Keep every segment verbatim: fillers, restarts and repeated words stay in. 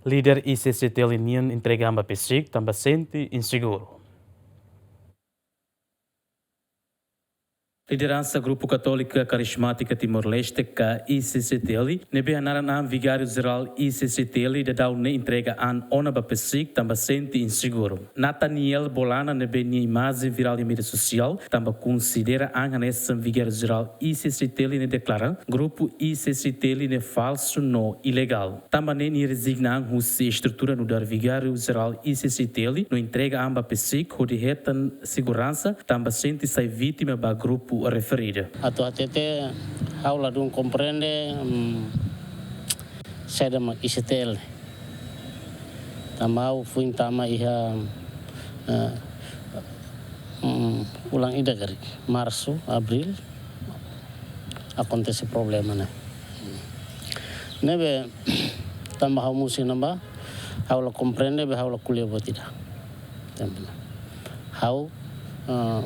Líder I C C T L nian entrega an ba PCIC tanba sente inseguru. Lideransa Grupu Katólika Karismátika Timor-Leste, ka I C C T L, ne'ebé hanaran an Vigáriu Jerál I C C T L, daudaun ne'e entrega an ona ba PCIC tanba sente inseguru. Nathaniel Bolana, ne'ebé nia imajen virál iha média sosiál tanba konsidera an hanesan Vigáriu Jerál I C C T L ne'e, deklara grupu I C C T L ne'e falsu no ilegál. Tanba ne'e nia rezigna an husi estrutura nu'udar Vigáriu Jerál I C C T L no entrega an ba PCIC hodi hetan seguransa tanba sente sai vítima ba grupu referidu. Atu hatete, ha'u ladún komprende, mm, saida mak I C T L. Tanba ha'u foin tama iha, eh, mm, fulan ida karik, Marsu, Abríl, akontese problema ne'e. Ne'ebé tanba ha'u musim namba, ha'u la komprende, be ha'u la ko'alia buat ida. Tanba ha'u, eh,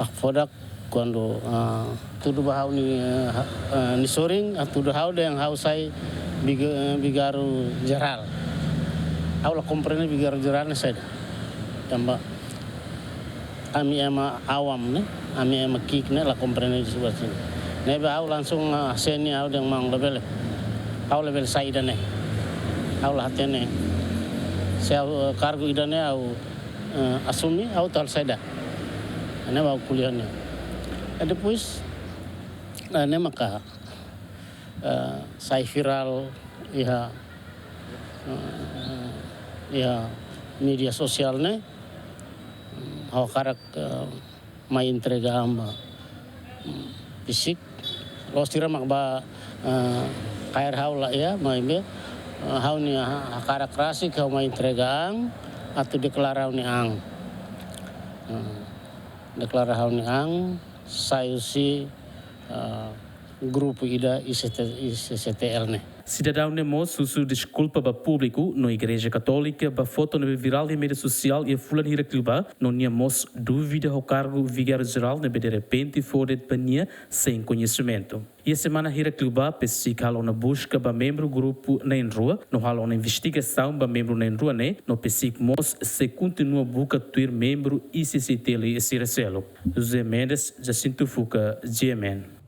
hakfodak kuandu, ah, tudu ba ha'u nia, ah, ah, nia sorin, ah, tudu ha'u dehan ha'u sai Viga-, eh, Vigáriu Jerál. Ha'u la komprende Vigáriu Jerál ne'e saida. Tanba ami ema awam ne'e, ami ema ki'ik ne'e la komprende husi buat sira-ne'e. Ne'ebé ha'u langsung, ah, seni ha'u dehan maun labele. Ha'u labele sai ida-ne'e. Ha'u la hatene. Se ha'u, eh, kargu ida-ne'e ha'u, eh, asumi, ha'u atu halo saida. Ne'e ha'u ko'alia ne'e. E depois, eh, ne'e maka, eh, sai virál iha, eh, iha média sosiál ne'e. Ha'u hakarak, eh, mai entrega an ba, mm, PCIC. La'ós sira mak ba, eh, kaer ha'u la iha, maibé, eh, ha'u-nia ha-, hakarak rasik ha'u mai entrega an, atu deklara ha'u-nia an. Eh, deklara ha'u-nia an, sai husi, eh, grupu ida I C T, I C C T L ne'e. Sidadaun ne'e mós husu deskulpa ba públiku no Igreja Katólika ba foto ne'ebé virál iha média sosiál iha fulan hirak liubá, no nia mós dúvida ho kargu Vigáriu Jerál ne'ebé derrepente fó de'it ba nia sein koñesimentu. Iha semana hirak liubá, PCIC halo ona buska ba membru grupu na'in-rua, no halo ona investigasaun ba membru na'in-rua ne'e, no PCIC mós sei kontinua buka tuir membru I C C T L sira seluk. José Mendes, Jacinto Fuca, G M N.